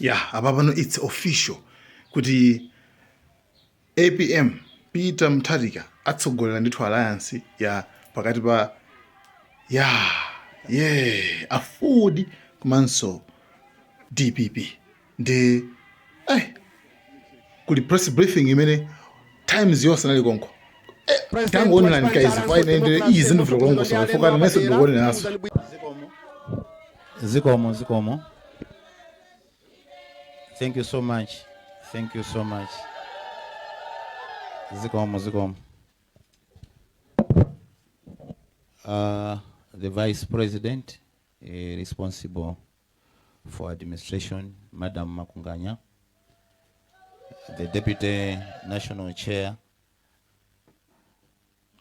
Ya, apa pano it's official kuti APM Peter Mutharika atsogolera ndithu alliance ya pakati pa ya ye AFORD komanso DPP. Ndi kuli press briefing imene Times yonse nali konko. Tangoonera guys, fine, ndi izi ndivula kulongosola chifukwa nanenso ndikuoneranso. Zikomo, zikomo. Thank you so much. Thank you so much. Zikomo, zikomo. The Vice President responsible for administration, Madam Makunganya, the Deputy National Chair,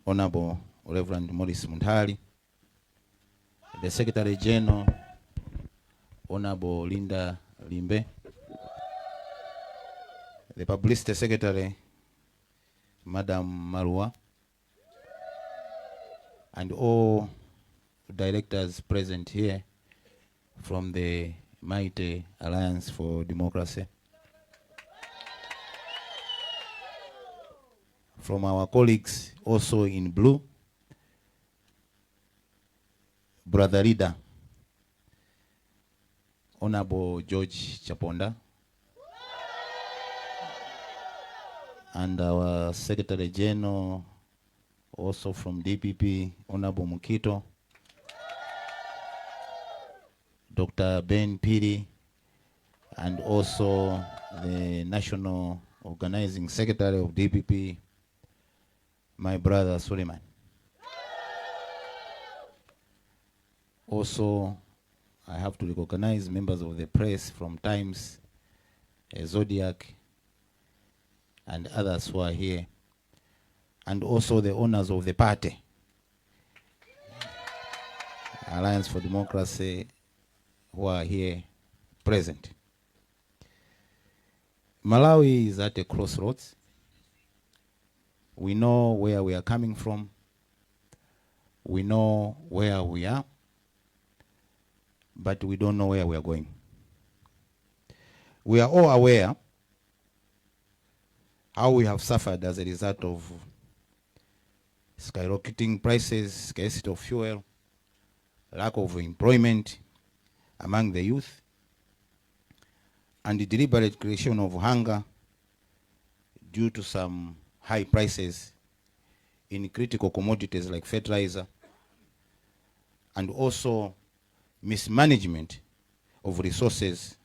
Honorable Reverend Maurice Munthali, the Secretary General, Honorable Linda Limbe, the Publicity Secretary, Madam Marua, and all directors present here from the mighty Alliance for Democracy, from our colleagues also in blue, Brother Leader, Honorable George Chaponda, and our Secretary General, also from DPP, Honorable Mukito, Dr. Ben Phiri, and also the National Organizing Secretary of DPP, my brother Suleiman. Also, I have to recognize members of the press from Times, Zodiak, and others who are here, and also the owners of the party, Alliance for Democracy, who are here present. Malawi is at a crossroads. We know where we are coming from. We know where we are, but we don't know where we are going. We are all aware how we have suffered as a result of skyrocketing prices, scarcity of fuel, lack of employment among the youth, and the deliberate creation of hunger due to some high prices in critical commodities like fertilizer, and also mismanagement of resources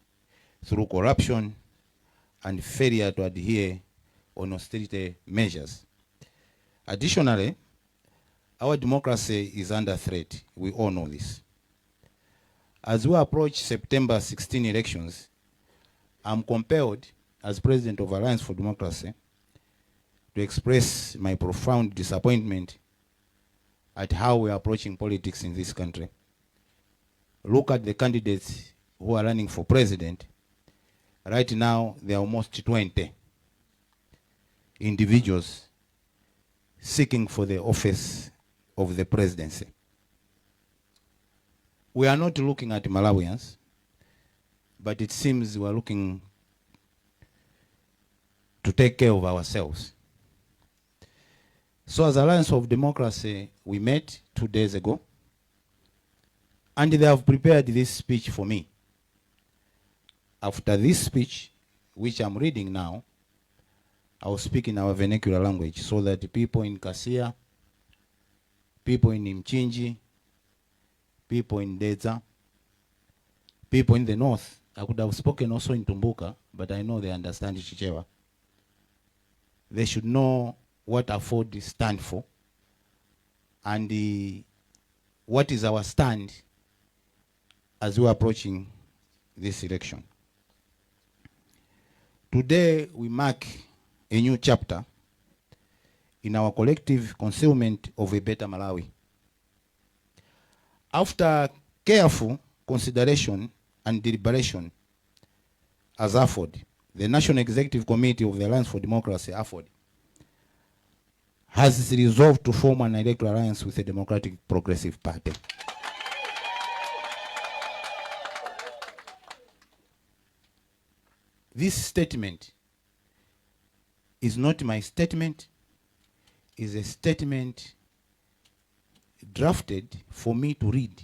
through corruption and failure to adhere on austerity measures. Additionally, our democracy is under threat. We all know this. As we approach September 16 elections, I'm compelled, as president of Alliance for Democracy, to express my profound disappointment at how we are approaching politics in this country. Look at the candidates who are running for president. Right now, there are almost 20 individuals seeking for the office of the presidency. We are not looking at Malawians, but it seems we are looking to take care of ourselves. So as Alliance of Democracy, we met 2 days ago, and they have prepared this speech for me. After this speech, which I'm reading now, I will speak in our vernacular language so that people in Kasiya, people in Mchinji, people in Dedza, people in the north, I could have spoken also in Tumbuka, but I know they understand Chichewa. They should know what AFORD stand for and what is our stand as we are approaching this election. Today we mark a new chapter in our collective concealment of a better Malawi. After careful consideration and deliberation as AFORD, the National Executive Committee of the Alliance for Democracy, AFORD, has resolved to form an electoral alliance with the Democratic Progressive Party. This statement is not my statement, is a statement drafted for me to read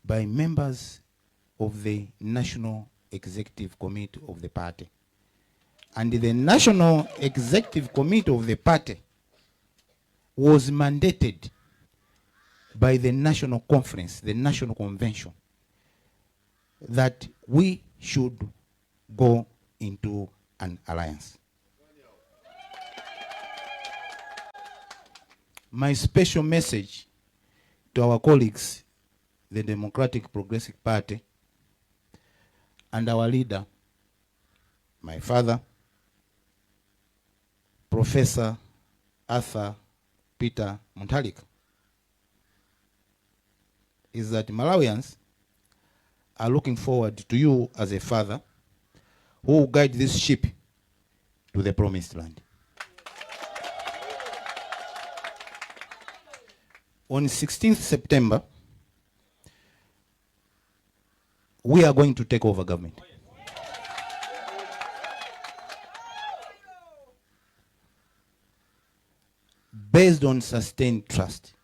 by members of the National Executive Committee of the party. And the National Executive Committee of the party was mandated by the National Conference, the National Convention, that we should go into an alliance. My special message to our colleagues, the Democratic Progressive Party, and our leader, my father, Professor Arthur Peter Mutharika, is that Malawians are looking forward to you as a father who will guide this ship to the promised land. On 16th September, we are going to take over government. Based on sustained trust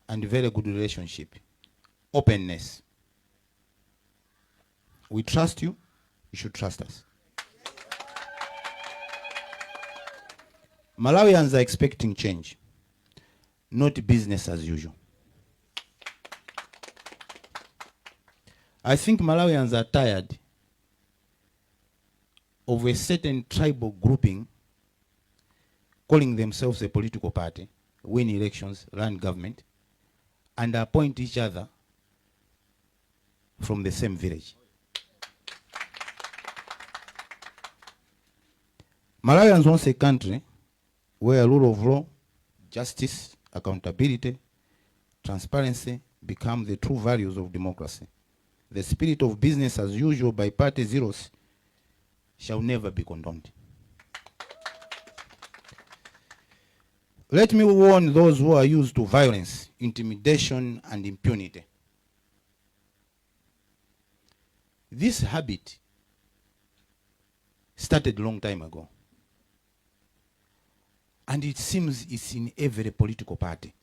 and very good relationship, openness. We trust you, you should trust us. Malawians are expecting change, not business as usual. I think Malawians are tired of a certain tribal grouping calling themselves a political party, win elections, run government, and appoint each other from the same village. Malawians want a country where rule of law, justice, accountability, transparency become the true values of democracy. The spirit of business as usual by party zeros shall never be condoned. Let me warn those who are used to violence, intimidation, and impunity. This habit started long time ago. And it seems it's in every political party.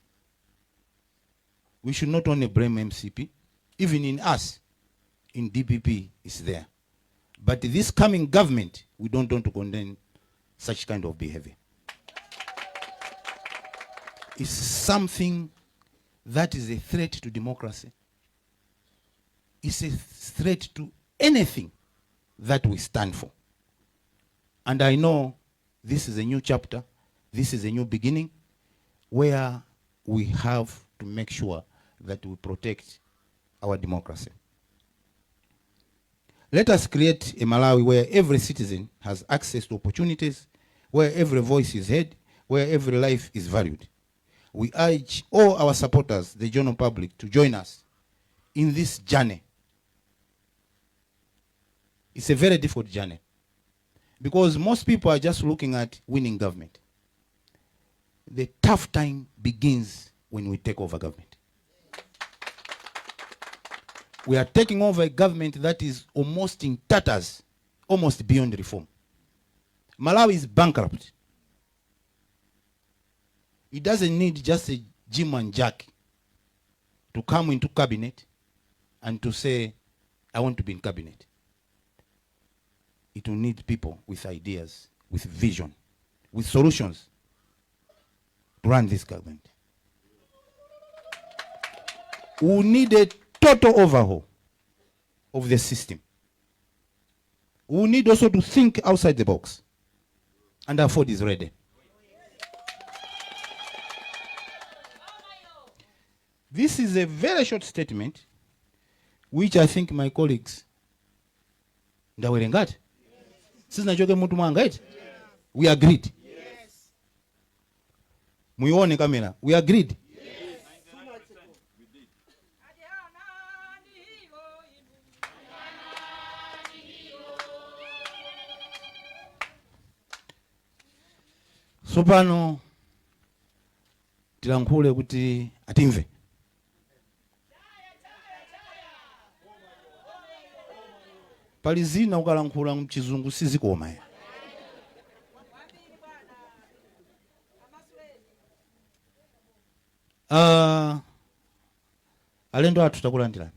We should not only blame MCP, even in us, in DPP, it's there. But this coming government, we don't want to condemn such kind of behavior. It's something that is a threat to democracy. It's a threat to anything that we stand for. And I know this is a new chapter, this is a new beginning, where we have to make sure that we protect our democracy. Let us create a Malawi where every citizen has access to opportunities, where every voice is heard, where every life is valued. We urge all our supporters, the general public, to join us in this journey. It's a very difficult journey because most people are just looking at winning government. The tough time begins when we take over government. We are taking over a government that is almost in tatters, almost beyond reform. Malawi is bankrupt. It doesn't need just a Jim and Jack to come into cabinet and to say, I want to be in cabinet. It will need people with ideas, with vision, with solutions to run this government. We need a total overhaul of the system. We need also to think outside the box. And AFORD is ready. This is a very short statement, which I think my colleagues ndawerengati sizinachoke mutu mwanga eti. We agreed. Muione kamera. We agreed. Tsopano tilankhule kuti atimve. Pali zina ukalankhula mchizungu sizikoma ya. Alendo athu, takulandirani.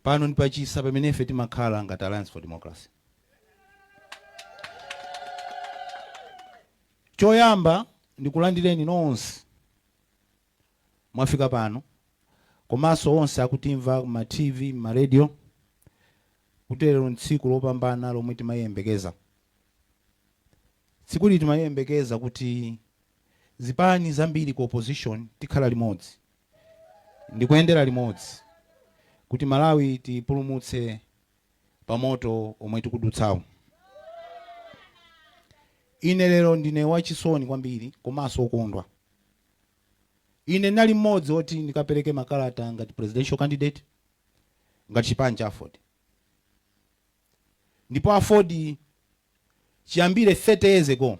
Pano ndi pachisa pamene ife timakhala ngati Alliance for Democracy. Choyamba, ndikulandireni nonse mwafika pano, komanso onse akutimva ma TV, ma radio, kuti lero ntsiku lopambana lomwe timayembekeza. Tsikuli timayembekeza kuti zipani zambiri ku opposition tikhala limodzi ndikuyendera limodzi kuti Malawi tipulumutse pamoto omwe tikudutsawo. Ine lero ndine wachisoni kwambiri komanso okondwa. Ine ndinali mmodzi woti ndikapereke makalata ngati presidential candidate ngati chipani cha AFORD, ndipo AFORD chiyambire 30 years ago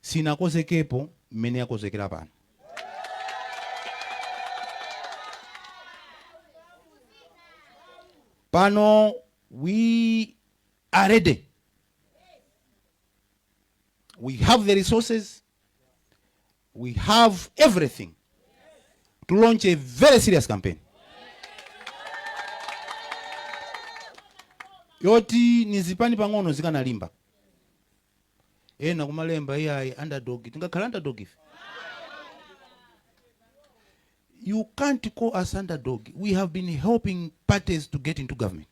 sinakozekepo mmene yakozekera pano. Pano we are ready, we have the resources, we have everything to launch a very serious campaign yoti nizipani pang'ono zikanalimba. Ena kumalemba, "Iyayi, underdog." Tingakhala underdog ife? You can't call us underdog. We have been helping parties to get into government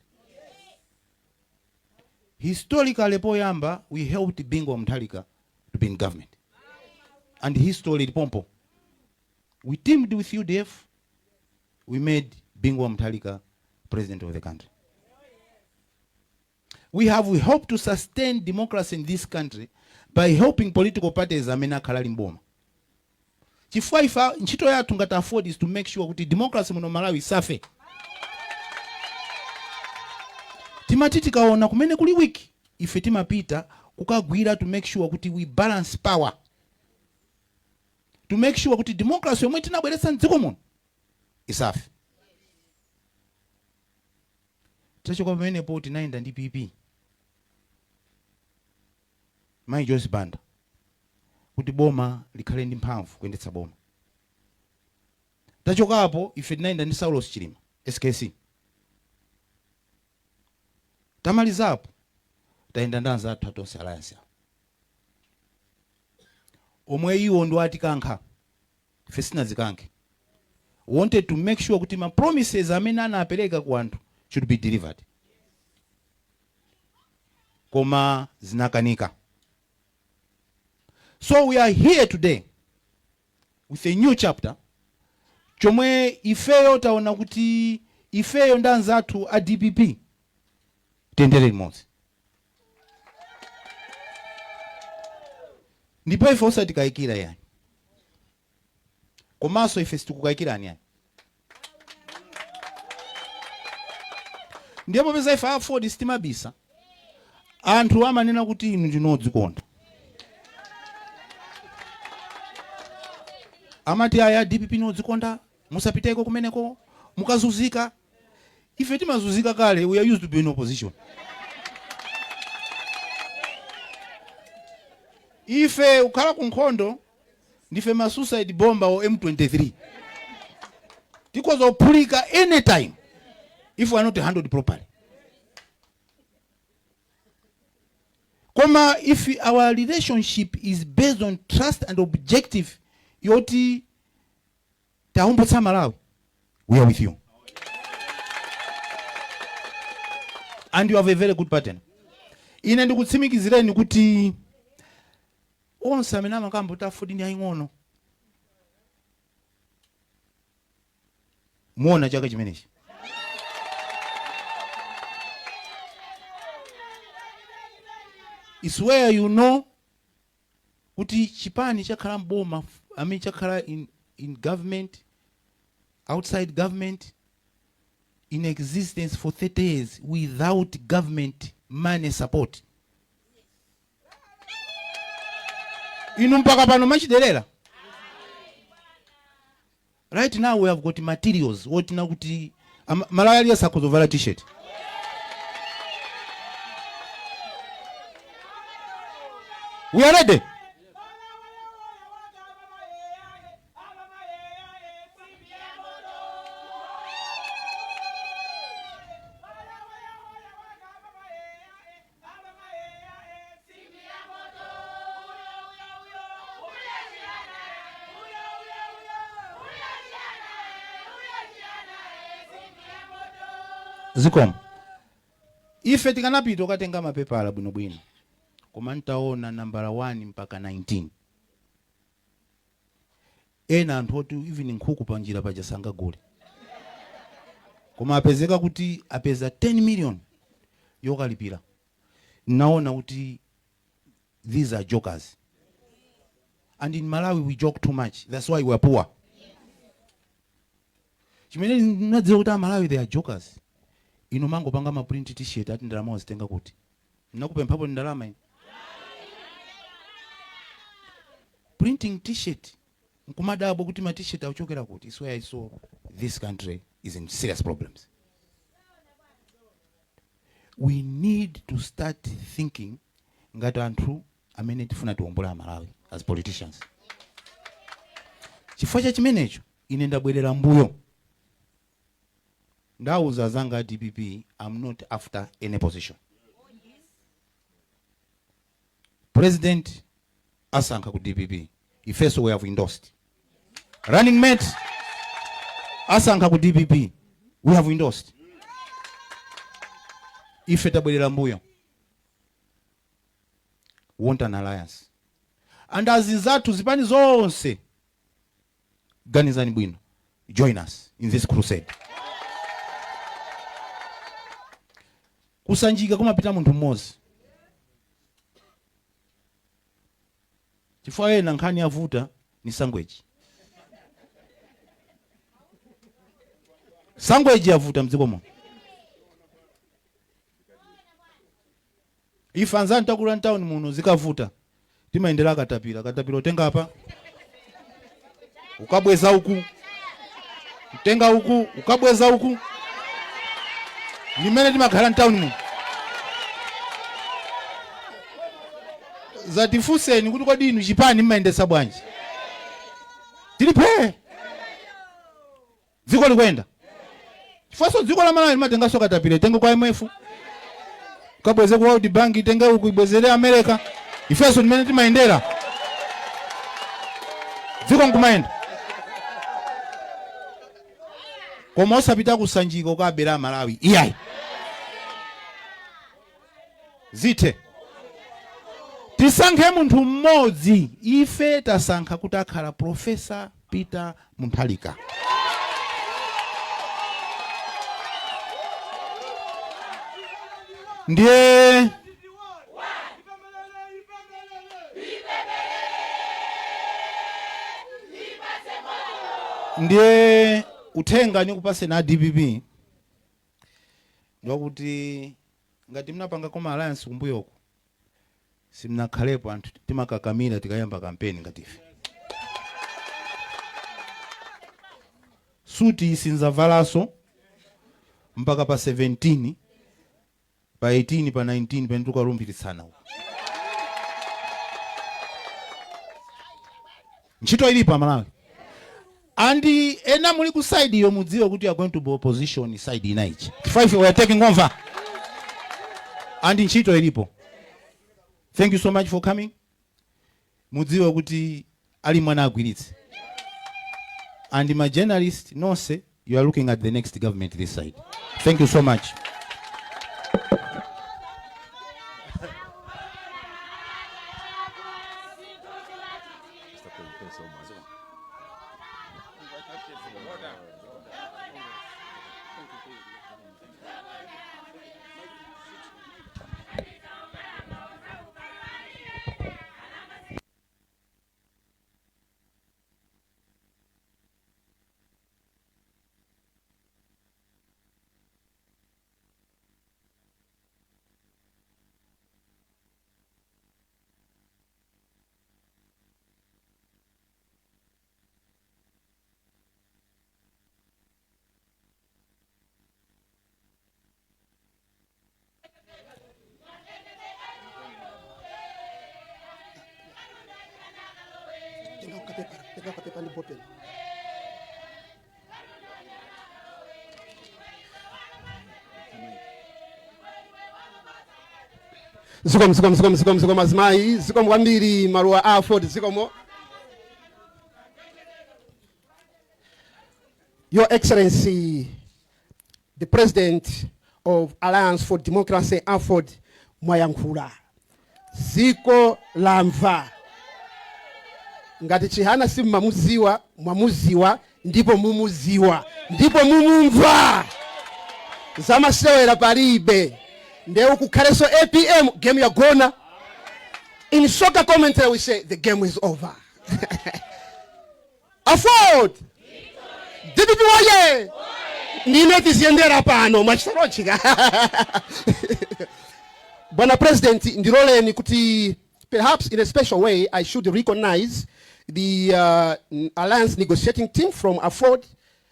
historically. Poyamba we helped Bingu wa Mutharika to be in government, and history ilipompo. We teamed with UDF, we made Bingu wa Mutharika president of the country. We have helped to sustain democracy in this country by helping political parties amene akhala ali mboma, chifukwa ife ntchito yathu ngati AFORD is to make sure kuti democracy muno Malawi isafe. Timati tikaona kumene kuli weak, ife timapita kukagwira to make sure kuti we balance power, to make sure kuti democracy yomwe tinabweretsa mdziko muno isafe. Tachoka pamenepo, tinayenda ndi PP, Mayi Joyce Banda, kuti boma likhale ndi mphamvu kuyendetsa boma. Tachokapo, ife tinayenda ndi Saulos Chilima, SKC. Tamalizapo, tayenda ndi anzathu a Tonse Alliance awo, omwe iwo ndi atikankha, ife sitinadzikankhe. Wanted to make sure kuti ma promises amene anapereka ku anthu should be delivered, koma zinakanika. So we are here today with a new chapter chomwe ifeyo taona kuti ifeyo ndi anzathu a DPP tiyendere limodzi, ndipo ife osatikayikira yani, komanso ife sitikukayikirani yani. Ndiye popeza ife AFORD sitimabisa, anthu amanena kuti inu ndinodzikonda. Amati, "Aya, DPP nodzikonda, musapiteko kumeneko, mukazuzika." Ife timazuzika kale, we are used to be in opposition. Ife kukhala ku nkhondo ndife ma suicide bomber o M23, tikhoza kuphulika anytime if we are not handled properly. Koma if our relationship is based on trust and objective yoti taumbutsa Malawi, we are with you and you have a very good partner. Ine ndikutsimikizireni kuti onse amene amakamba kuti AFORD ndi aying'ono, muona chaka chimenechi. It's where you know kuti chipani chakhala mboma, I mean, chakhala in government, outside government, in existence for 30 years without government money support. Inu mpaka pano machidelera. Right now we have got materials wotina kuti Malawi aliyense akhoza t-shirt. We are ready. Zikomo. Ife tikanapita ukatenga mapepala bwinobwino, koma ntaona nambala 1 mpaka 19, ena anthu oti even nkhuku panjira paja sangagule, koma apezeka kuti apeza 10 million yokalipira. Naona kuti these are jokers, and in Malawi we joke too much. That's why we are poor. Chimene nadziwa kuti Amalawi, they are jokers. Ino mangopanga ma print t-shirt, ati ndalama wazitenga kuti? Nakupemphapo ndalama ine? Printing t-shirt, nkumadabwa kuti ma t-shirt akuchokera kuti. Is where I saw this country is in serious problems. We need to start thinking ngati anthu amene tifuna tiwombole Amalawi as politicians. Chifukwa cha chimenecho ine ndabwerera mbuyo, ndauza zanga DPP, I'm not after any position. President asankha ku DPP, ifeso we have endorsed. Running mate asankha ku DPP, we have endorsed. Ife tabwerera mbuyo, want an alliance, and azinzathu zipani zonse, ganizani bwino, join us in this crusade. Kusanjika kumapita munthu mmodzi, chifukwa ena nkhani yavuta ni sangweji. Sangweji yavuta mdziko muno. Ife anzani takula mtown muno, zikavuta timayendera katapira. Katapira utenga apa, ukabweza uku, utenga uku, ukabweza uku. Nimene timakhala mtown muno. Zatifunseni kuti kodi inu chipani mmayendetsa bwanji? Tilipe dziko likwenda, chifukwa dziko la Malawi limatenganso katapira, itenge kwa IMF, ukabweze ku World Bank, itenge uku, ibwezere America. Ifenso ndimene timayendera dziko nkumayenda, koma osapita kusanjika ukabera Malawi, iyayi. Zithe, tisankhe munthu mmodzi. Ife tasankha kuti akhala Professor Peter Mutharika. Ndiye uthenga nikupaseni a DPP ndiwakuti ngati mnapanga koma alliance kumbuyoko, simnakhalepo anthu timakakamira tikayamba kampeni. Ngati ife suti sinzavalaso mpaka pa 17, pa 18, pa 19 pene tikalumbilitsana uko. Ntchito ilipo Amalawi, and ena muli ku side iyo, mudziwe kuti you are going to be opposition side ina ichi. Five, we are taking over, and ntchito ilipo. Thank you so much for coming. Mudziwe kuti ali mwana agwiritse, and my journalist nonse, you are looking at the next government this side. Thank you so much. Thank you so much. Popeni. Zikomo, zikomo, zikomo, zikomo, zikomo azimayi, zikomo kwambiri maluwa a AFORD, zikomo. Your Excellency, the President of Alliance for Democracy, AFORD, mwayankhula, ziko lamva. Ngati Chihana simmamuziwa, mwamuziwa ndipo mumuziwa ndipo mumumva. Zamasewera palibe, ndewu kukhalenso APM, game yagona. In soccer commentary we say the game is over. AFORD, DPP woye! Ndine tiziyendera pano mwachitorochika. Bwana President, ndiloleni kuti perhaps in a special way I should recognize the alliance negotiating team from AFORD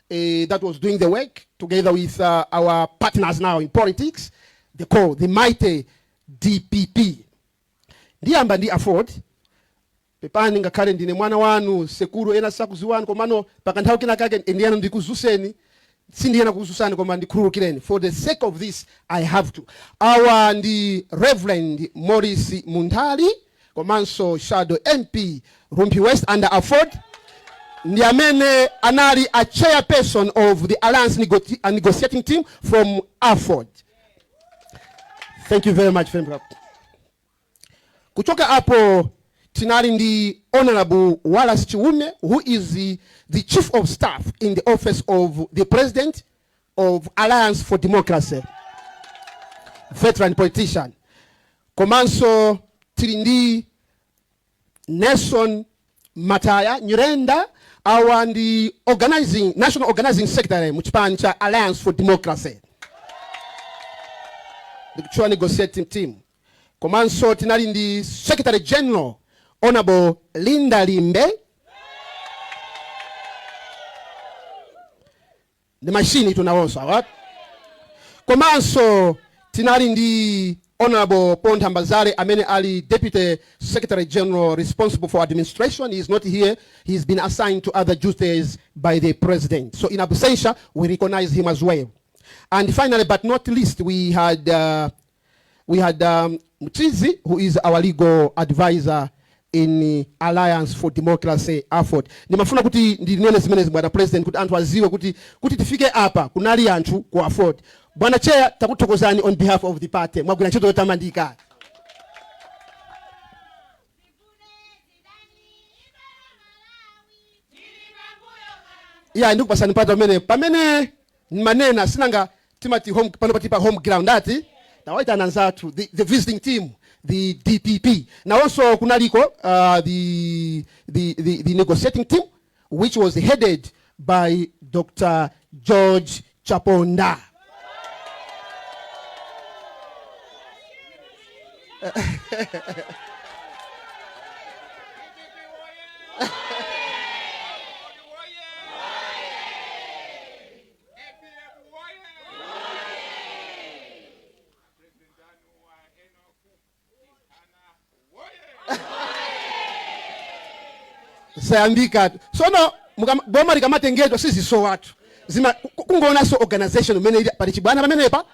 that was doing the work together with our partners now in politics, the call the mighty DPP. Ndiyamba ndi AFORD. Pepani, ngakhale ndine mwana wanu sekulu, ena sakuziwani, komano pakanthawi kena kake ndiyana ndikuzuseni, sindiyena kuzusani, koma ndikhululukireni. For the sake of this I have to. Awa ndi Reverend Morris Munthali komanso shadow MP Rumphi West under AFORD, ndi amene anali a chairperson of the alliance negotiating team from AFORD. Thank you very much, Femra. Kuchoka apo tinali ndi Honorable Wallace Chiume, who is the chief of staff in the office of the President of Alliance for Democracy, veteran politician. Komanso tili ndi Nelson Mataya Nyirenda, awa ndi national organizing secretary mu chipani cha Alliance for Democracy, ndikuchua negotiating team. Komanso tinali ndi Secretary General Honorable Linda Limbe, ndi machine tunawonso awa. Komanso tinali ndi Honorable Pontha Mbazale amene ali Deputy Secretary General responsible for administration. He is not here, he has been assigned to other duties by the President, so in absentia we recognize him as well. And finally but not least, we had Mchizi, who is our legal advisor in Alliance for Democracy, AFORD. Ndimafuna kuti ndinene zimenezi, bwana President, kuti anthu aziwe kuti tifike apa kunali anthu ku AFORD. Bwana Chair, takuthokozani on behalf of the party, mwagwira ntchito yotamandika. Iya, ndikupasani mpata umene pamene manena sinanga timati home, pano pati pa home ground, ati tawaitana anzathu, the visiting team, the DPP. Nawonso kunaliko the negotiating team, which was headed by Dr. George Chaponda. Sayambika sono boma likamatengedwa sizisowatu zima kungoonanso organization umene ili pali chibwana pamenepa.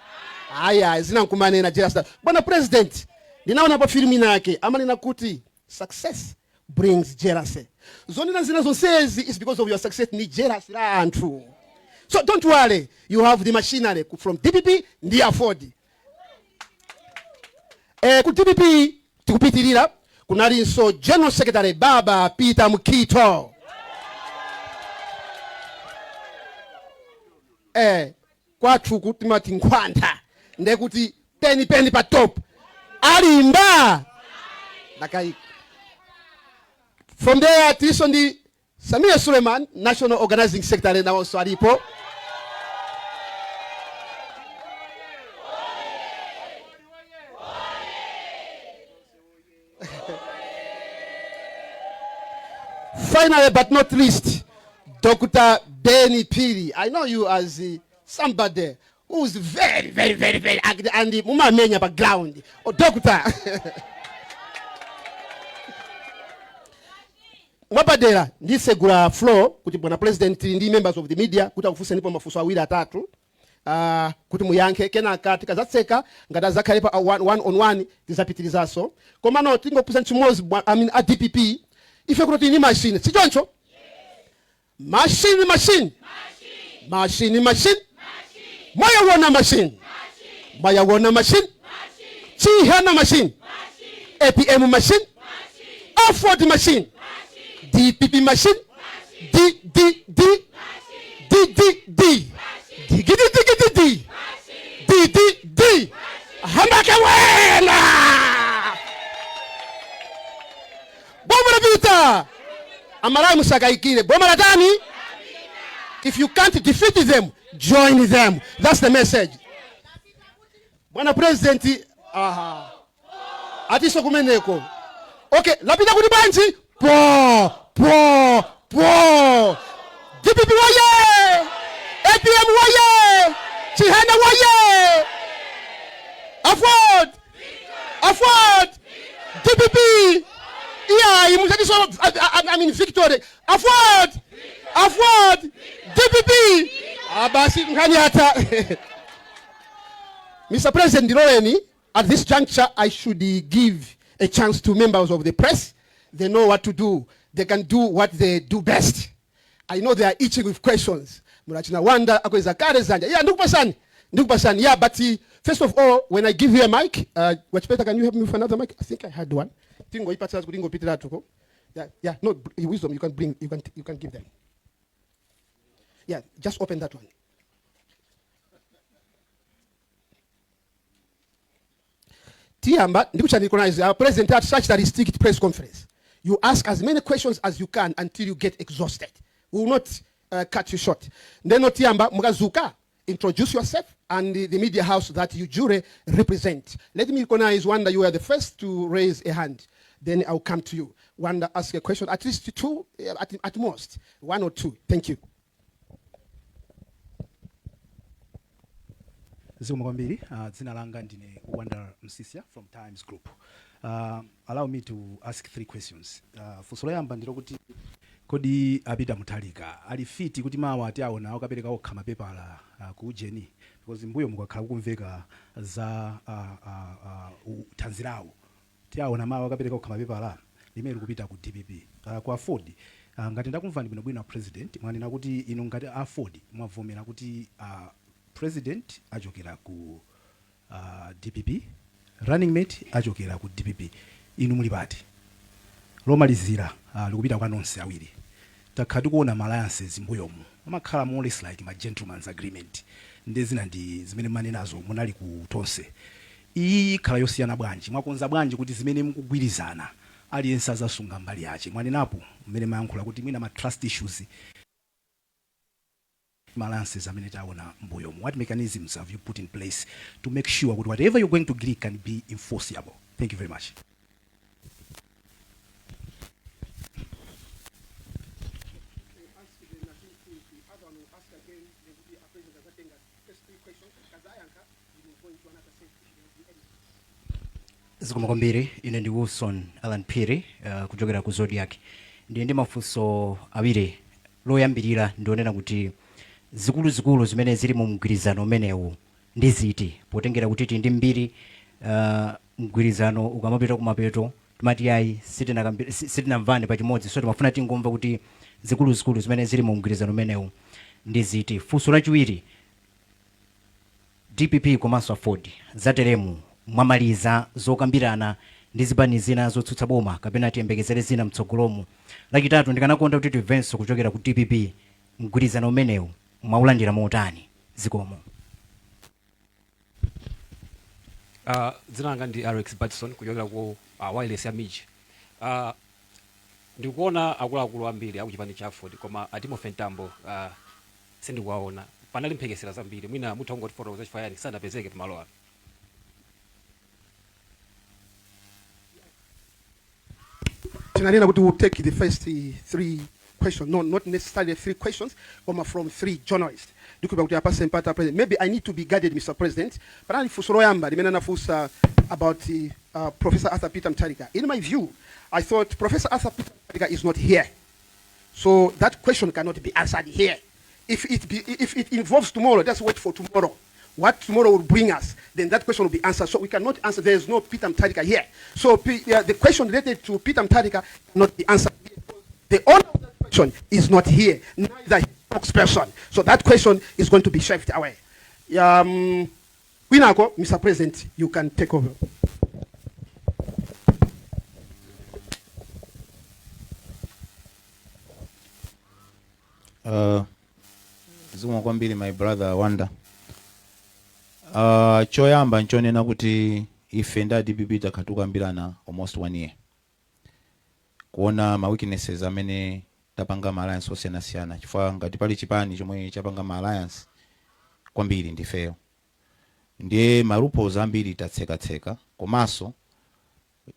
Aya, zinankumanena jealous. Bwana President, ndinaonapo filimu inake amanena kuti success brings jealousy. Zonena zina zonsezi is because of your success, ni jealousy la anthu. So don't worry, you have the machinery from DPP ndi AFORD. Ku DPP tikupitirira, kunalinso General Secretary Baba Peter Mkito. Kwathu kutimati nkhwantha, ndekuti peni peni pa top alimba ndakaika. From there tilinso ndi Samir Suleiman, National Organizing Secretary, nawonso alipo. Finally but not least, Dr. Benny Pili. I know you as somebody who's very, very, very, very active and mumamenya pa ground. Oh, Doctor. Mwapadera ndisegula floor kuti bwana President ndi members of the media kuti akufunsenipo mafunso awiri atatu kuti muyankhe. Kenaka tikazatseka, ngati azakhale pa one on one, tizapitirizaso. Komano tingophunzitsa chimodzi, I mean, a DPP, ife kuti tili machine, sichoncho? Machine, machine, machine, machine, mwayawona machine, mwayawona machine, Chihana machine, APM machine, AFORD machine, DPP machine, D D D D D D digidi digidi D D D D, hambake wena, boma lapita. Amalawi, musakayikire, boma latani? If you can't defeat them, join them. That's the message. Bwana President, aha, atiso kumeneko. Okay, lapita kuti bwanji? Po po po! DPP woye! APM woye! Chihana woye! AFORD, AFORD, DPP! Iyayi, musatiso, I mean, victory! AFORD, AFORD, DPP! Abasi, nkhani yatha. Mr. President, ndiloleni at this juncture I should give a chance to members of the press. They know what to do. They can do what they do best. I know they are itching with questions. Murachina Wanda akweza kale zanja. Yeah, ndikupasani. Ndikupasani. Yeah, but first of all, when I give you a mic, Wachipeta, can you help me with another mic? I think I had one. Tingo ipatsa kuti ingopitira tuko. Yeah, no, Wisdom, you can bring, you can give them. Yeah, just open that one. Tiyamba ndikuchani, our president at such that restrict press conference. You ask as many questions as you can until you get exhausted. We will not cut you short. Ndeno tiyamba mukazuka, introduce yourself and the media house that you duly represent. Let me recognize Wanda, you are the first to raise a hand. Then I'll come to you. Wanda, ask a question, at least two, at most, one or two. Thank you. Zikomo kwambiri. Dzina langa ndine Wanda Msisia from Times Group. Allow me to ask three questions. Funso loyamba ndilo kuti kodi a Peter Mutharika ali fit kuti mawa ati aona akapereka okha mapepala ku ujeni? Because mbuyo mukakhala kukumveka za thanzi lawo, tiaona mawa akapereka okha mapepala? Limene likupita ku DPP. Ku AFORD, ngati ndakumvani bwinobwino a President, mwanena kuti inu ngati AFORD mwavomera kuti President achokera ku DPP, running mate achokera ku DPP. Inu muli pati? Lomalizira likupita kwa nonse awiri. Takhala tikuona ma alliances mbuyomu amakhala more or less like ma gentleman's agreement, ndi zina ndi zimene manenazo munali ku Tonse. Iyi ikhala yosiyana bwanji? Mwakonza bwanji kuti zimene mukugwirizana aliyense azasunga mbali yache? Mwanenapo mmene mayankhula kuti mwina ma trust issues, ma alliances amene taona mbuyomu. What mechanisms have you put in place to make sure kuti whatever you're going to agree can be enforceable? Thank you very much. Ask the Nazim team, the other one will ask again, then will be a president azatenga first three questions, kazayankha, we will go into another set if there will be any. Zikomo kwambiri. Ine ndi Wilson Alan Phiri kuchokera ku Zodiak. Ndiye ndi mafunso awiri. Loyambirira ndionena kuti zikuluzikulu zimene zili mu mgwirizano umenewu ndi ziti, potengera kuti tili ndi mbiri, mgwirizano ukamapita kumapeto timati ayi, sitinamvane pachimodzi. So timafuna tingomva kuti zikuluzikulu zimene zili mu mgwirizano umenewu ndi ziti. Funso lachiwiri, DPP komanso AFORD zateremu mwamaliza zokambirana ndi zipani zina zotsutsa boma kapena tiyembekezere zina mtsogolomu? Lachitatu, ndikanakonda kuti timvenso kuchokera ku DPP, mgwirizano umenewu mwaulandira motani? Zikomo. Dzina langa ndi Alex Batson kuchokera ku wireless ya MIJ. Ndikuona akuluakulu ambiri akuchipani cha AFORD, koma a Timothy Mtambo sindikuwaona. Panali mphekesera zambiri, mwina mutha kungotifotokoza chifukwa chani sanapezeke pamalo ano? Tinanena kuti we'll take the first three questions, no, not necessarily three questions, koma from three journalists. Ndikupa kuti apase mpata President. Maybe I need to be guided, Mr. President. Panali funso loyamba limene anafunsa about Professor Arthur Peter Mutharika. In my view, I thought Professor Arthur Peter Mutharika is not here. So that question cannot be answered here. If it involves tomorrow, just wait for tomorrow. What tomorrow will bring us, then that question will be answered. So we cannot answer. There is no Peter Mutharika here. So the question related to Peter Mutharika cannot be answered here. The owner of that question is not here, neither his spokesperson. So that question is going to be shoved away. Winako, Mr. President, you can take over. Zikomo kwambiri, my brother Wanda. Choyamba nchonena kuti ife nda DPP takhala tikukambirana almost one year kuona ma weaknesses amene tapanga ma alliance osiyanasiyana, chifukwa ngati pali chipani chomwe chapanga ma alliance kwambiri ndifeyo. Ndiye ma loopholes ambiri tatsekatseka, komanso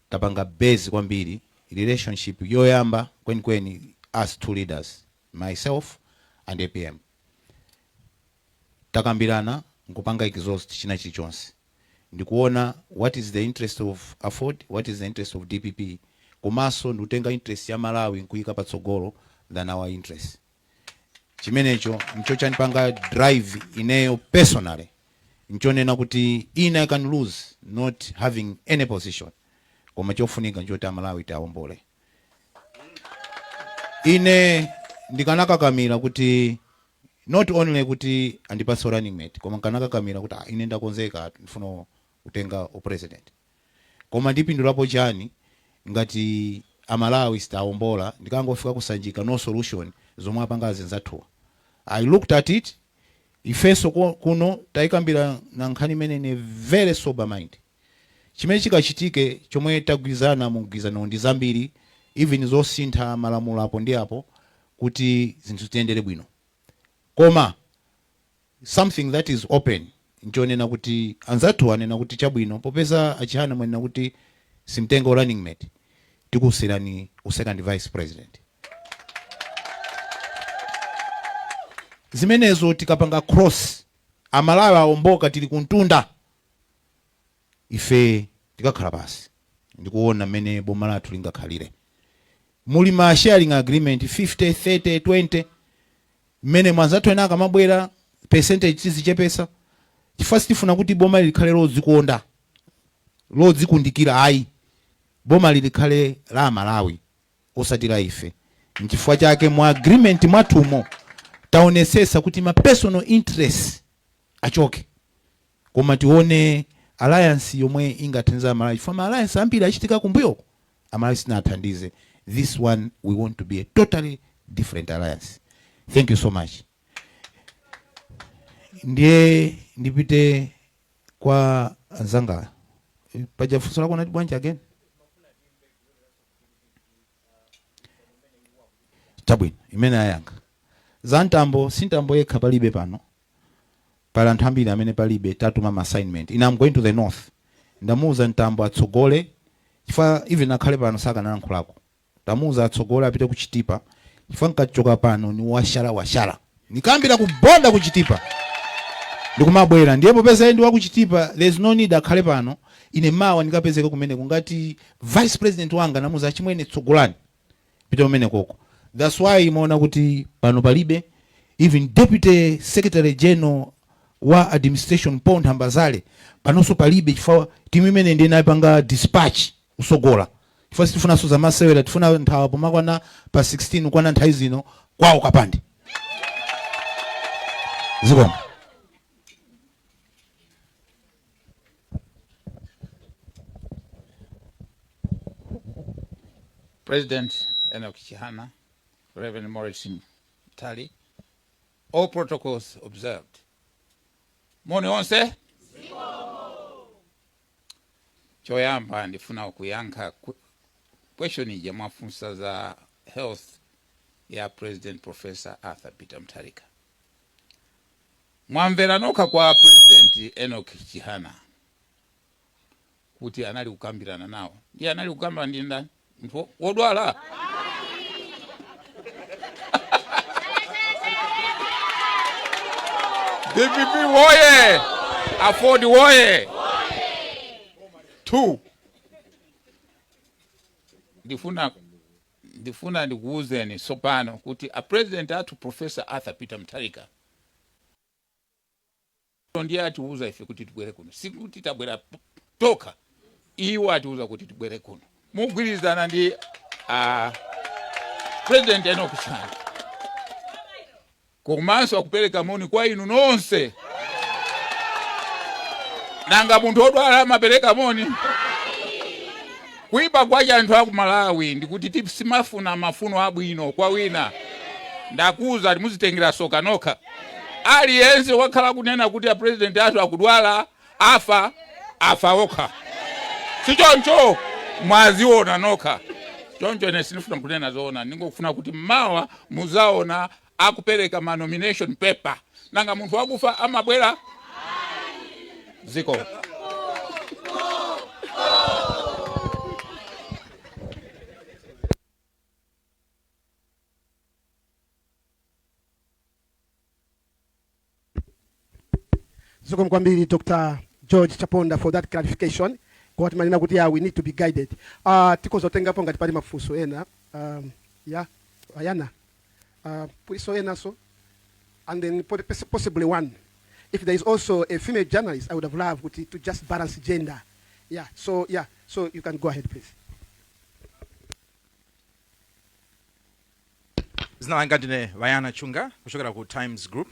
tapanga base kwambiri relationship yoyamba kwenikweni, us two leaders, myself and APM. Takambirana nkupanga exhaust china chilichonse, ndikuona what is the interest of AFORD, what is the interest of DPP, komanso ndikutenga interest ya Malawi nkuyika patsogolo than our interest. Chimenecho ncho chandipanga drive ineyo personally, nchonena kuti ine I can lose not having any position, koma chofunika nchoti Amalawi tiawombole. Ine ndikanakakamira kuti not only kuti andipatse running mate, koma nkanakakamira kuti, ah, ine ndakonzeka, ndifuna kutenga upresident, koma ndipindulapo chani ngati Amalawi sitawombola? Ndikangofika kusanjika, no solution zomwe apanga azinzathuwa. I looked at it. Ifenso kuno tayikambira na nkhani imene in a very sober mind. Chimene chikachitike, chomwe tagwirizana mu mgwirizano ndi zambiri, even zosintha malamulo apo ndi apo kuti zinthu ziyendere bwino. Koma something that is open nchonena kuti anzathu anena kuti chabwino, popeza a Chihana mwanena kuti simtengo running mate, tikusiyirani u second vice president. Zimenezo tikapanga cross, Amalawi awomboka, tili kuntunda. Ife tikakhala pasi ndikuona mmene boma lathu lingakhalire. Muli ma sharing agreement 50 30 20, mmene mwanzathu ena akamabwera percentage tizichepesa, chifukwa sitifuna kuti boma likhale lodzikonda, lodzikundikira, ayi. Boma likhale la Malawi, osati la ife. Nchifukwa chake mu agreement mwathumo taonesesa kuti ma personal interests achoke, koma tione alliance yomwe ingathandiza Amalawi, chifukwa ma alliance ambiri achitika kumbuyoko Amalawi sinathandize. This one, we want to be a totally different alliance. Thank you so much. Ndiye ndipite kwa anzanga. Paja funso lako nati bwanji again? Chabwino, imene ayankha za Mtambo, si Mtambo yekha palibe pano, pali anthu ambiri amene palibe. Tatuma ma assignment. Ine I'm going to the north. Ndamuuza Mtambo atsogole, chifukwa even akhale pano sakanalankhulako. Tamuuza atsogole apite ku Chitipa, chifukwa nkachoka pano ni washala washala, nikambira kuboda ku Chitipa ndikumabwera. Ndiye popeza iye ndi wa ku Chitipa, there is no need akhale pano. Ine mawa ndikapezeka kumeneko ngati vice president wanga. Namuuza, achimwene, tsogolani, pita kumene koko. That's why imaona kuti pano palibe. Even deputy secretary general wa administration, Paul Ntambazale, panonso palibe, chifukwa timu imene ndiye inapanga dispatch kusogola, chifukwa sitifunanso zamasewera. Tifuna nthawi pomakwana pa 16 kwana nthawi zino kwawo kapande. Zikomo. President Enoch Chihana, Reverend Maurice Mtali, all protocols observed. Moni onse. Choyamba ndifuna kuyankha question ija mwafunsa za health ya President Professor Arthur Peter Mutharika. Mwamvera nokha kwa President Enoch Chihana kuti anali kukambirana nawo. Ndiye anali kukambirana ndi ndani? Munthu wodwala? DPP woye! AFORD woye! Two, ndifuna Ndifuna ndikuwuzeni tsopano kuti a President athu Professor Arthur Peter Mutharika ndiye atiuza ife kuti tibwere kuno. Sikuti tabwera tokha, iwo atiuza kuti tibwere kuno mugwirizana ndi President Enoch Chihana, komanso akupereka moni kwa inu nonse. Nanga munthu odwala amapereka moni? Kuipa kwa anthu aku Malawi ndikuti tisimafuna mafuno abwino kwa wina. Ndakuuza, muzitengera soka nokha. Aliyense wakhala kunena kuti a President athu akudwala, afa, afa okha. Sichoncho? Mwaziona nokha. Choncho ine sindifuna kunena zoona, ndingofuna kuti mmawa muzaona akupereka ma nomination paper. Nanga munthu wakufa amabwera ziko? Zikomo kwambiri, Dr George Chaponda, for that clarification. Kwa timanena kuti, yeah, we need to be guided. Tikhoza kutengapo ngati pali mafunso ena. Yeah, ayana puliso enaso, and then possibly one if there is also a female journalist. I would have loved kuti to just balance gender. Yeah, so yeah, so you can go ahead, please. Zina langa ndine Vayana Chunga kuchokera ku Times Group.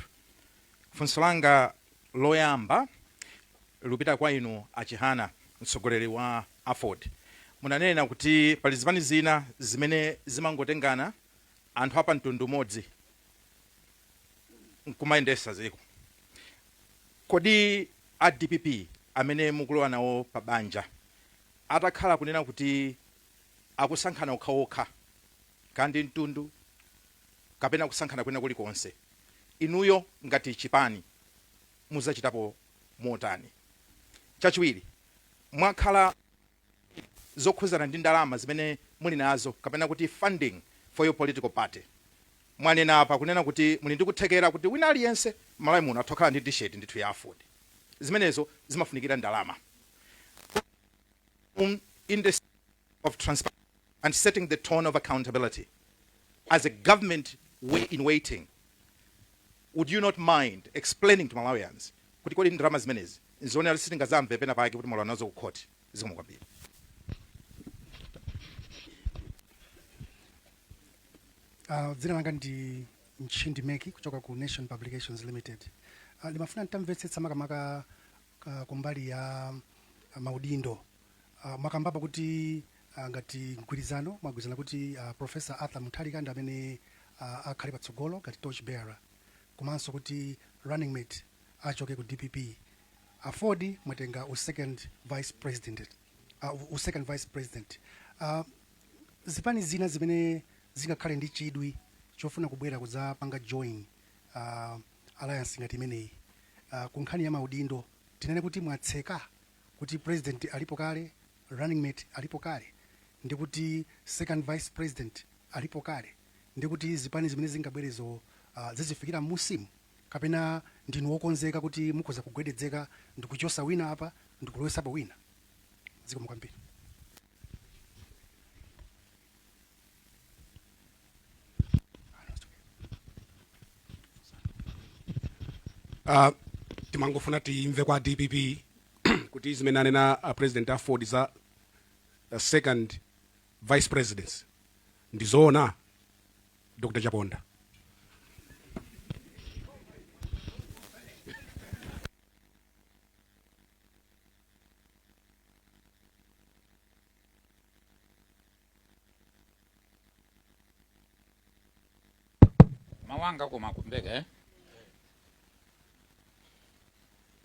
Funso langa loyamba lupita kwa inu a Chihana, mtsogoleri wa AFORD. Munanena kuti pali zipani zina zimene zimangotengana anthu apa mtundu umodzi nkumayendesa ziko. Kodi a DPP amene mukulowa nawo pa banja atakhala kunena kuti akusankhana okhaokha kandi mtundu kapena kusankhana kwina kulikonse, inuyo ngati chipani muzachitapo motani? Chachiwiri, mwakhala zokhuzana ndi ndalama zimene muli nazo, kapena kuti funding for your political party. Mwanena apa kunena kuti muli ndi kuthekera kuti wina aliyense Malawi muno atha kukhala ndi T-shirt ndithu ya AFORD. Zimenezo zimafunikira ndalama. In the of transparency and setting the tone of accountability as a government way in waiting, would you not mind explaining to Malawians kuti kodi ndalama zimenezi nzoonera sitingazamve pena pake kuti mwalowa nazo ku court? Zikomo kwambiri. Dzina langa ndi Mchindi Meki kuchoka ku Nation Publications Limited. Ndimafuna nditamvetsetsa makamaka kumbali ya maudindo. Mwakambapo kuti ngati mgwirizano mwagwirizana kuti Professor Arthur Mutharika ndi amene akhale patsogolo ngati torch bearer, komanso kuti running mate achoke ku DPP. AFORD mwatenga u second vice president, u second vice president. Zipani zina zimene zingakhale ndi chidwi chofuna kubwera kudzapanga join alliance ngati imeneyi, ku nkhani ya maudindo tinene kuti mwatseka kuti president alipo kale, running mate alipo kale, ndi kuti second vice president alipo kale, ndi kuti zipani zimene zingabwerezo zizifikira m'musimu, kapena ndinu wokonzeka kuti mukhoza kugwedezeka ndikuchosa wina apa ndikulowesapo wina? Zikomo kwambiri. Timangofuna timve kwa DPP kuti zimene anena a President AFORD za second vice presidency ndizoona, Dr Chaponda? Mawanga koma kumveka, eh?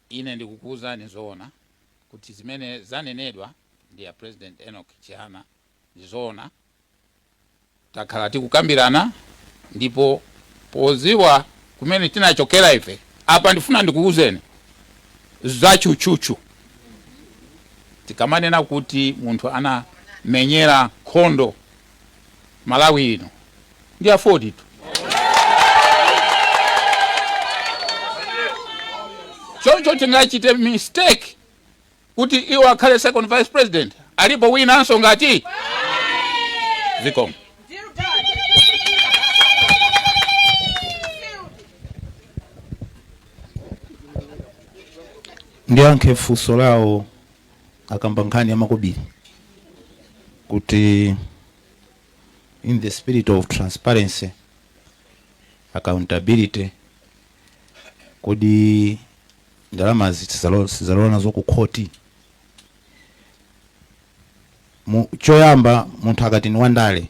Ine ndikukuwuzani zoona kuti zimene zanenedwa ndi a President Enoch Chihana ndizoona. Takhala tikukambirana, ndipo poziwa kumene tinachokera ife apa, ndifuna ndikuwuzeni zachuchuchu. Tikamanena kuti munthu anamenyera nkhondo Malawi ino ndi AFORD tu. Choncho tingachite mistake kuti iwo akhale second vice president? Alipo winanso ngati? Zikomo. Ndiyankhe funso lawo. Akamba nkhani ya makobiri kuti in the spirit of transparency, accountability, kodi ndalamazi sizalowa nazo ku khoti? Choyamba, munthu akati ni wandale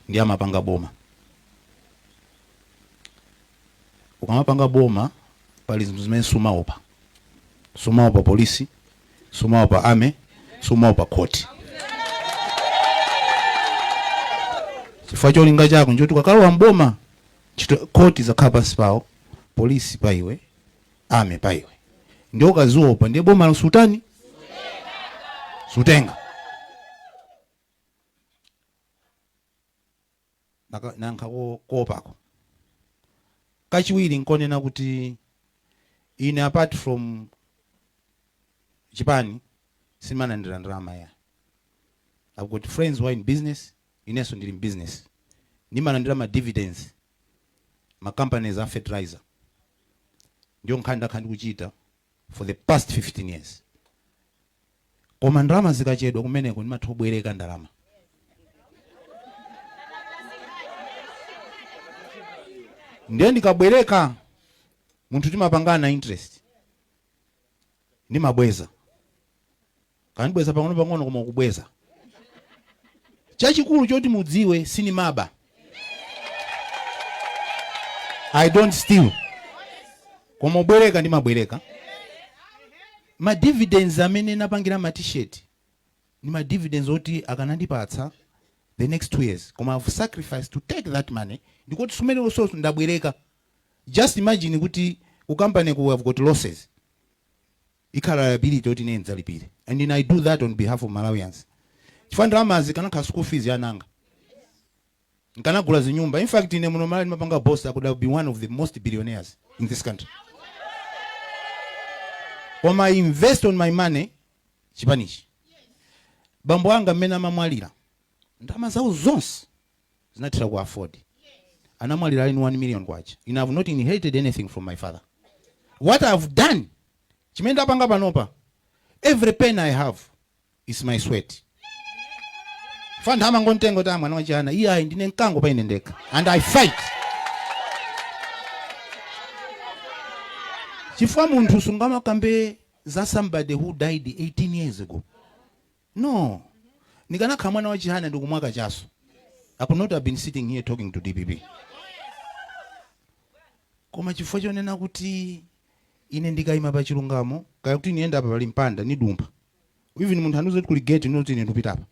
ndi amapanga boma. Ukamapanga boma, pali zinthu zimene sumaopa. Sumaopa polisi, sumaopa army, sumaopa khoti, chifukwa cholinga chako nchoti ukakalowa mboma, ntchito khoti zakhala pansi pawo, polisi pa iwe, army pa iwe. Ndiye ukaziopa, ndiye boma sutani, sutenga. Nankha kuopako. Kachiwiri, nkonena kuti ine, apart from chipani, simalandira ndalama ya. I've got friends who are in business. Inenso ndili in business, ndimalandira ma dividends, ma companies a fertilizer. Ndiyo nkhani ndakhala ndikuchita for the past 15 years. Koma ndalama zikachedwa kumeneko, ndimatha kubwereka ndalama. Ndiye ndikabwereka, munthu timapangana interest, ndimabweza, kandibweza pang'ono pang'ono, koma ukubweza. Chachikulu choti mudziwe, sinimaba. I don't steal, koma ubwereka ndimabwereka. Ma dividends amene napangira ma T-shirt ni ma dividends oti akanandipatsa the next 2 years, koma I've sacrificed to take that money. Ndikuti sumene also ndabwereka. Just imagine kuti ku company ku have got losses, ikhala liability yoti ine ndidzalipire, and then I do that on behalf of Malawians, chifukwa ndalamazi kanakhala school fees yananga, nkanagula zinyumba. In fact, ine muno Malawi ndimapanga boss, I could have been one of the most billionaires in this country, koma I invest on my money chipanichi. Bambo anga mmene amamwalira, ndalama zawo zonse zinathera ku AFORD. Anamwalira ali 1 million kwacha. And I have not inherited anything from my father. What I have done, chimene ndapanga panopa, every penny I have is my sweat. Fantha amangontenga kuti mwana wachana iye. Ayi, ndine mkango pa ine ndekha and I fight, chifukwa munthu sungamakambe za somebody who died 18 years ago. No, ndikanakhala mwana wa Chihana ndikumwa kachaso, I could not have been sitting here talking to DPP. Koma chifukwa chonena kuti ine ndikayima pa chilungamo, kaya kuti niyenda apa pali mpanda, nidumpha. Even munthu andiuza kuti kuli gate, ndinoti ine ndikupita apa.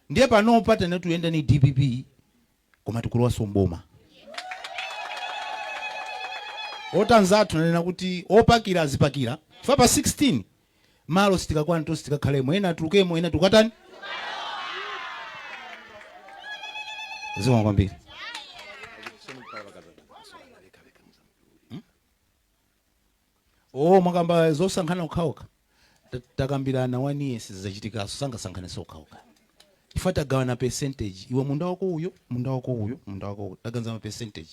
Ndiye panopa tene tuyenda ni DPP, koma tikulowanso mboma. Otanzathu nanena kuti opakira azipakira, chifukwa pa 16 malo sitikakwana tonse tikakhalemo. Ena atulukemo, ena tukatani. Zikomo kwambiri. Oh, mwakamba zosankhana okhaokha. Takambirana one year, sizachitikaso. Sangasankhanenso okhaokha chifukwa tagawana percentage. Iwe munda wako uyo, munda wako uyo, munda wako uyo, taganiza ma percentage.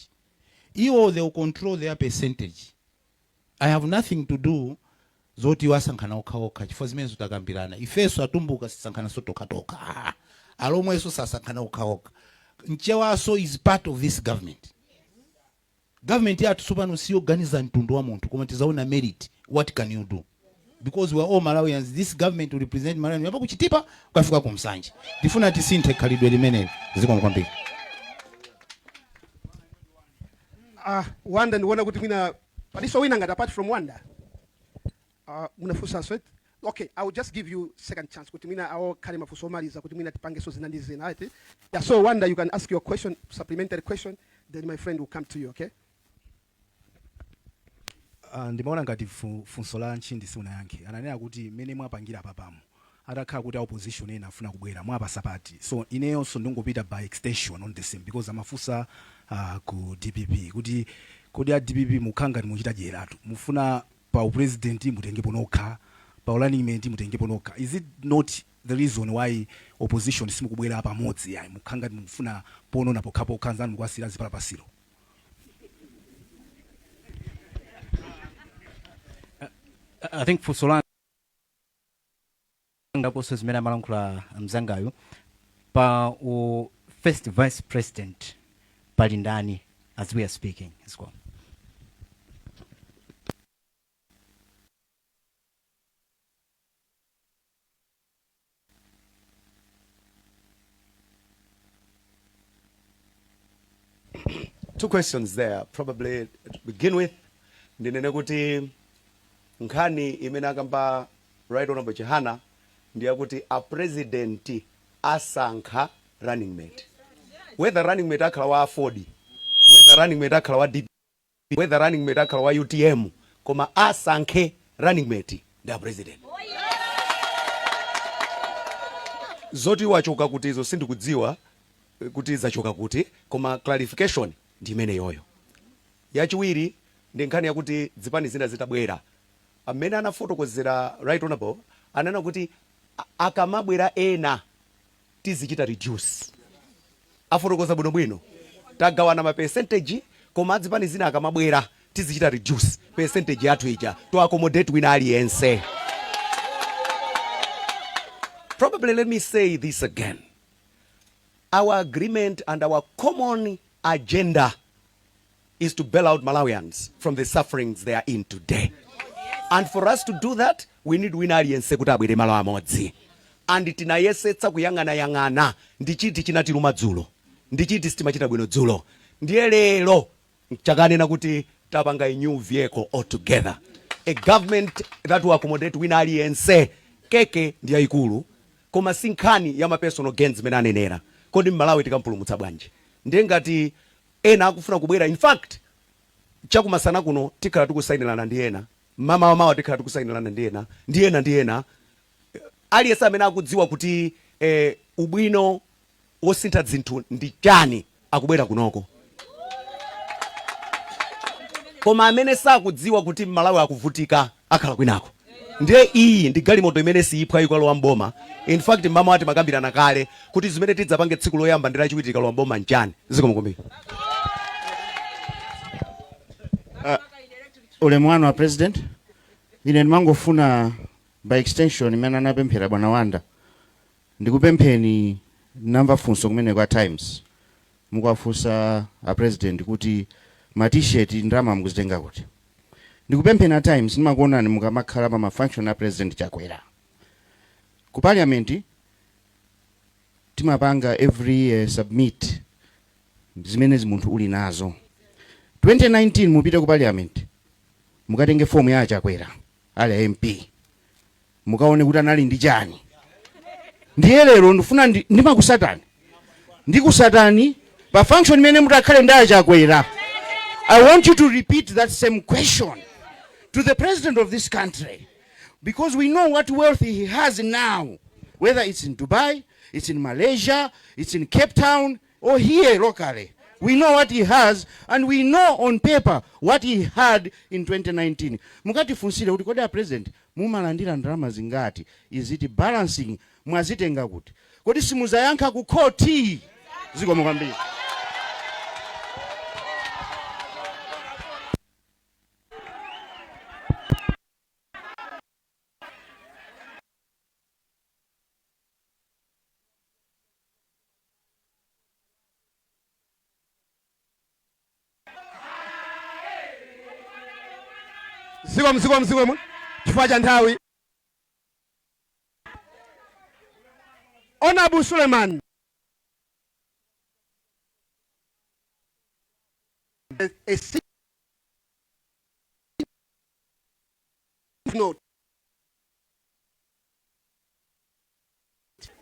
Iwo, they will control their percentage. I have nothing to do zoti iwo asankhana okhaokha, chifukwa zimenezo takambirana. Ifenso Atumbuka sisankhanaso tokhatokha, Alomwenso sasankhana okhaokha, Mchewaso is part of this government. Government yathu tsopano siyoganiza mtundu wa munthu, koma tizaona merit. What can you do? Because we are all Malawians. This government will represent Malawians apa kuchitipa kukafika kumsanje. Tifuna tisinthe khalidwe limeneli. Zikomo kwambiri. Ah, Wanda, ndikuona kuti mwina paliso wina ngati apart from Wanda. Munafunsanso eti? Okay, I will just give you second chance kuti mwina awo khale mafunso omaliza, kuti mwina tipangenso zina ndi zina, right? Yeah, so Wanda, you can ask your question, supplementary question, then my friend will come to you, okay? Ndimaona ngati funso la Nchindi siunayankhe. Ananena kuti mmene mwapangira papamo, atakhala kuti a opposition ena afuna kubwera, mwapasa pati? So ineyonso ndingopita by extension on the same, because amafunsa ku DPP kuti kodi a DPP mukhala ngati muchita dyeratu, mufuna pa upresident mutengepo nokha, pa running mate mutengepo nokha. Is it not the reason why opposition simukubwera pamodzi? Yayi, mukhala ngati mufuna ponona pokhapokha, anzanu mukuwasira zipalapasiro. I think funso langa ponso zimene amalankhula mzangayo pa u first vice president, pali ndani as we are speaking as well? Two questions there. Probably to begin with, ndinene kuti nkhani imene akamba Right Honorable Chihana ndiyakuti a president asankha running mate, whether running mate akhala wa AFORD, whether running mate akhala wa DP, whether running mate akhala wa UTM, koma asankhe running mate ndi a president. Zoti wachoka kuti izo sindikudziwa kuti zachoka kuti, koma clarification ndi imene yoyo. Yachiwiri ndi nkhani yakuti zipani zina zitabwera, amene anafotokozera Right Honorable anena kuti akamabwera ena tizichita reduce. Afotokoza bwinobwino, tagawana ma percentage, koma adzipani zina akamabwera tizichita reduce percentage yathu ija to accommodate wina aliyense. Probably let me say this again: our agreement and our common agenda is to bail out Malawians from the sufferings they are in today. And for us to do that, we need wina aliyense kuti abwere malo amodzi. And tinayesetsa kuyang'anayang'ana ndi chiti chinatiluma dzulo, ndi chiti sitimachita bwino dzulo. Ndiye lero chakanena kuti tapanga a new vehicle altogether. A government that will accommodate wina aliyense. Keke ndi yayikulu, koma si nkhani ya ma personal gains imene anenera. Kodi Mmalawi tikampulumutsa bwanji? Ndiye ngati ena akufuna kubwera, in fact chakumasana kuno tikhala tikusainirana ndi ena, mamawa tikhala tikusainirana ndi ena, ndi ena, ndi ena. Aliyense amene akudziwa kuti ubwino wosintha zinthu ndi chani akubwera kunoko, koma amene sakudziwa kuti Mmalawi akuvutika akhala kwinako. Ndiye iyi ndi galimoto imene siyiphwa ikalowa mboma. In fact, mmamawa timakambirana kale kuti zimene tidzapange tsiku loyamba ndi lachiwiri tikalowa mboma nchani. Zikomo kwambiri. Ulemu wanu wa president, ine ndimangofuna by extension imene anapemphera bwana Wanda, ndikupempheni. Namva funso kumene kwa Times mukuwafunsa a president kuti ma T-shirt ndalama mukuzitenga kuti. Ndikupempheni a Times, ndimakuonani mukamakhala pa ma function a President Chakwera ku parliament. Timapanga every year submit zimene munthu uli nazo. 2019 mupite ku parliament mukatenge fomu ya Achakwera ali MP, mukaone kuti anali ndi chani. Ndiye lero ndifuna ndimakusatani, ndikusatani pa function imene mutakhale ndi Achakwera. I want you to repeat that same question to the president of this country, because we know what wealth he has now, whether it's in Dubai, it's in Malaysia, it's in Cape Town or here locally. We know what he has and we know on paper what he had in 2019. Mukatifunsire kuti kodi a president mumalandira ndalama zingati? Is it balancing? Mwazitenga kuti? Kodi simuzayankha ku khoti? Zikomo kwambiri. Zikomo, zikomo, zikomo. Chifukwa cha nthawi, Honorable Suleiman, a note.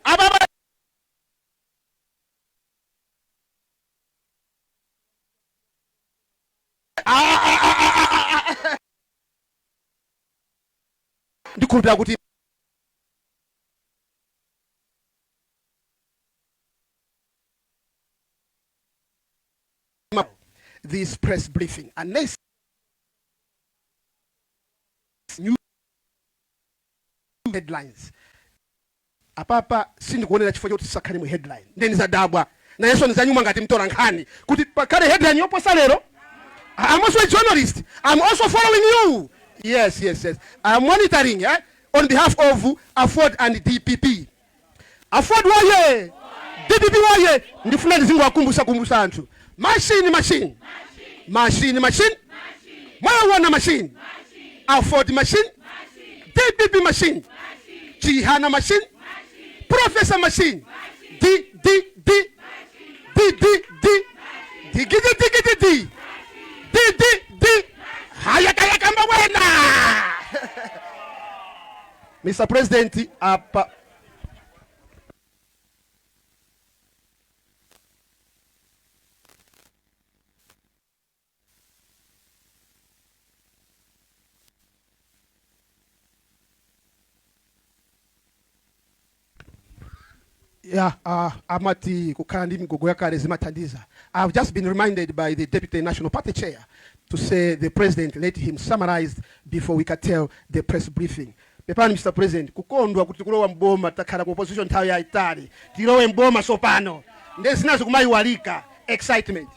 Ababa. Ah, ah, ah, ah, ah, ah. Ndikhulupirira kuti this press briefing, unless new headlines apapa, sindikuonera chifukwa choti tisakhale mu headline. Ndiye ndizadabwa nayenso ndizanyuma ngati mtola nkhani kuti pakhale headline yoposa lero. I'm also a journalist. I'm also following you. Yes. I am monitoring on behalf of AFORD and DPP. AFORD woye! DPP woye! Ndifuna ndizingowakumbusa kumbusa anthu. Machine, machine. Machine, machine. Mwawona machine. AFORD machine. DPP machine. Chihana machine. Professor machine. D D D D D D D D D D D D D D D hayakayakamba wena. Mr. President, apa Yeah, amati kukhala ndi migogo yakale zimathandiza. I've just been reminded by the Deputy National Party Chair to say the President let him summarize before we can tell the press briefing. Pepani Mr. President, kukondwa kuti kulowa mboma, takhala ku opposition nthawi yayitali, tilowe mboma sopano, nde zinazo kumayiwalika excitement.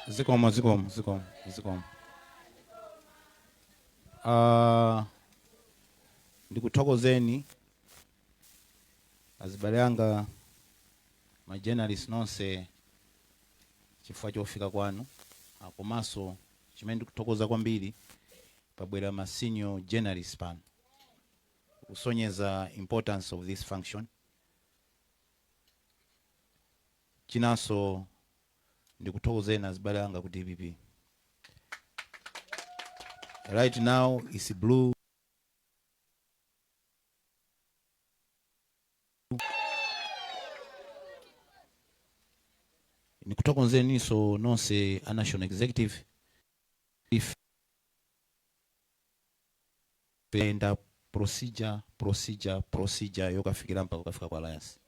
Zikomo, zikomo, zikomo, zikomo. Ndikuthokozeni azibale anga ma journalist nonse chifukwa chofika kwanu. Komanso chimene ndikuthokoza kwambiri, pabwera ma senior journalist pano kusonyeza importance of this function. Chinanso, ndikuthokozeni azibale anga ku DPP. Right now is blue. Ndikuthokozeninso nonse a national executive. Ife enda procedure, procedure, procedure yokafikira mpaka kukafika ku alliance.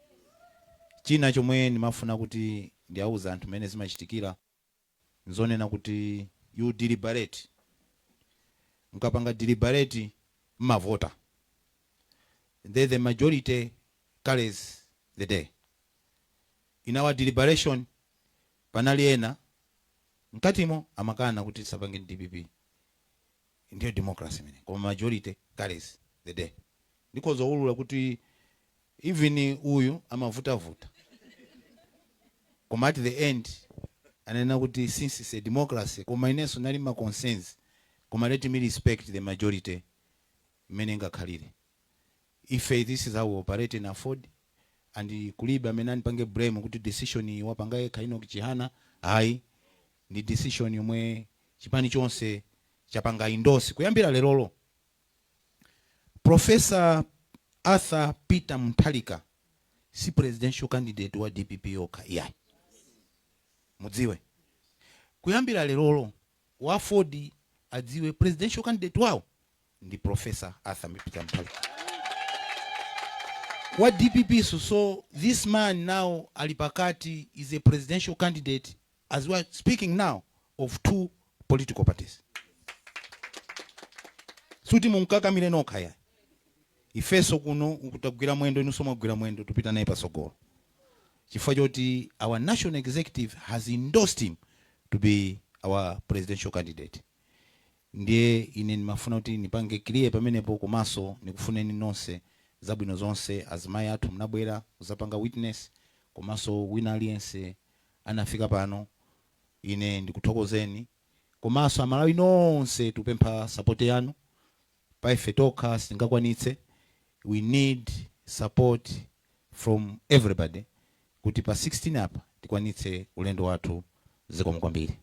China chomwe ndimafuna kuti ndiauza anthu mmene zimachitikira, nzonena kuti you deliberate. Mukapanga deliberate, mmavota, then the majority carries the day. In our deliberation, panali ena mkatimo amakana kuti tisapange DPP. Ndiyo democracy imene, koma majority carries the day. Ndikhoza kuulula kuti even uyu amavutavuta, koma at the end anena kuti since it's a democracy, koma inenso nali ma concerns, koma let me respect the majority mmene ingakhalire. Ife, this is how we operate in AFORD, and kulibe amene andipange blame kuti decision iyi wapanga yekha Enoch Chihana. Ayi, ndi decision yomwe chipani chonse chapanga endorse. Kuyambira lerolo, Professor Arthur Peter Mutharika si presidential candidate wa DPP yokha iyayi. Mudziwe, kuyambira lerolo, wa AFORD adziwe presidential candidate wawo ndi Professor Arthur Peter Mutharika. Wa DPP, so this man now ali pakati, is a presidential candidate, as we are speaking now, of two political parties. Suti munkakamire nokha ya ifeso kuno ukutagwira mwendo, inunso mwagwira mwendo, tupita naye pasogolo chifukwa choti our national executive has endorsed him to be our presidential candidate. Ndiye ine ndimafuna kuti nipange clear pamenepo. Komanso nikufuneni nonse zabwino zonse. Azimayi athu mnabwera kuzapanga witness, komanso wina aliyense anafika pano, ine ndikuthokozeni. Komanso Amalawi nonse, tupempha support yanu. Pa ife tokha sitingakwanitse. We need support from everybody kuti pa 16 apa tikwanitse ulendo wathu. Zikomo kwambiri.